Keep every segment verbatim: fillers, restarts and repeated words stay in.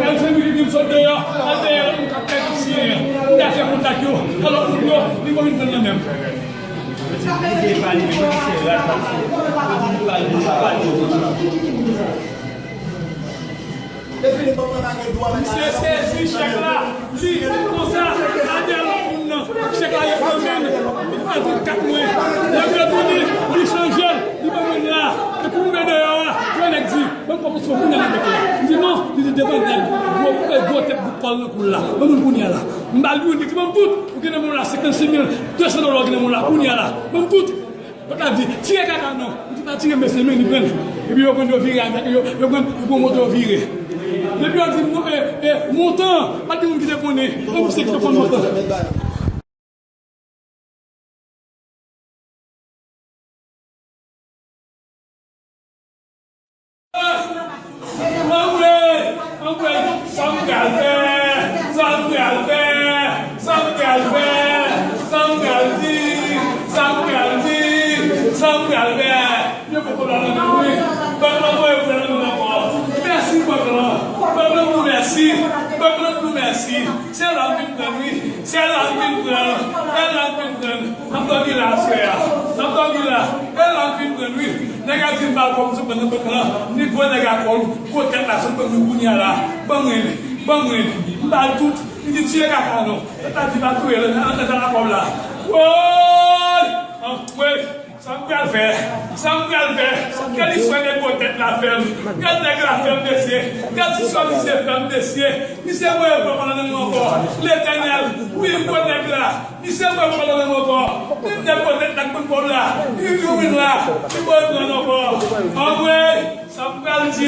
Al Senlwi ki di m sot deyò, al dèyè lòt moun k ap pèdi siyen an. M ta fè kontak yo, alò moun yo, li pa vin pran nan men m. Misye pa li menm, misye rat, misye. Li pa li, li pa li. Misye sezi chèk la, li konsa, al dèyè lòt moun nan, chèk la ret nan men l, li pa di kat mwen. Lè m retounen, li chanje l, li ban mwen la. Epi m rive deyò a, yon nèg di, ban m kòb sou moun nan bèk la. M di non, li di devan nèg, gwo, gwo tèt bout kò l nan kou l la. Ban m kounye a la. M ba l youn, li di ban m tout, ou gen nan men w la senkannsenk mil de san dola, ou gen nan men w la kounye a la. Ban m tout. Lòt la di, tire kaka non. M di pa tire mesye, men li pran. Epi yo pran yo vire avèk, yo, yo pran, yo pran moto yo vire. Depi yo di m, e, e, montan, pa t gen moun ki te konnen. Bon, misye ki te konn montan. Anmwey! Anmwey! Sa m pral fè? Sa m pral fè? Sa m pral fè? Sa m pral di? Sa m pral di? Sa m pral fè? Yo poko la nan wi. Bank lan voye pou la nan ankò. Mèsi bank lan. Bank lan pou mèsi. Bank lan pou mèsi. Se la m vin pran wi. Se la m vin pran. Se la m vin pran. M ap dòmi la aswè a. M ap dòmi la. E la m fin pran wi. Nèg la di m ba l kòb sou pran nan bank lan. M di gwo nèg a kò l, gwo tèt la sot ban m wi kounye a la. Ban mwen li. Ban mwen li. M ba l tout. Li di tiye kaka non. Lòt la di pa touye l, nan nan nan kòb la. Woy! Anmwey! Sa m pral fè? Sa m pral fè? Gad istwa nèg gwo tèt la fè m. Gad nèg la fè m mesye. Gad istwa misye fè m mesye. Misye voye pran nan men m ankò. Letènèl, wi gwo nèg la. Misye voye pran nan men m ankò. Li vle pote nan kont kòb la. Li vin la. Li voye pran ankò. Anmwey, sa m pral di.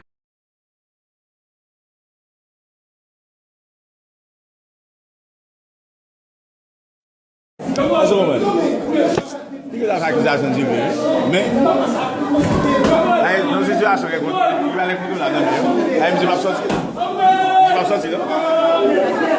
Sa w konprann? Li gen zafè akizasyon di vre, wi. Men, la, nan sitiyasyon kèlkonk, li pral enkontrolab nan men yo. La, misye p ap sòti. Misye p ap sòti, non.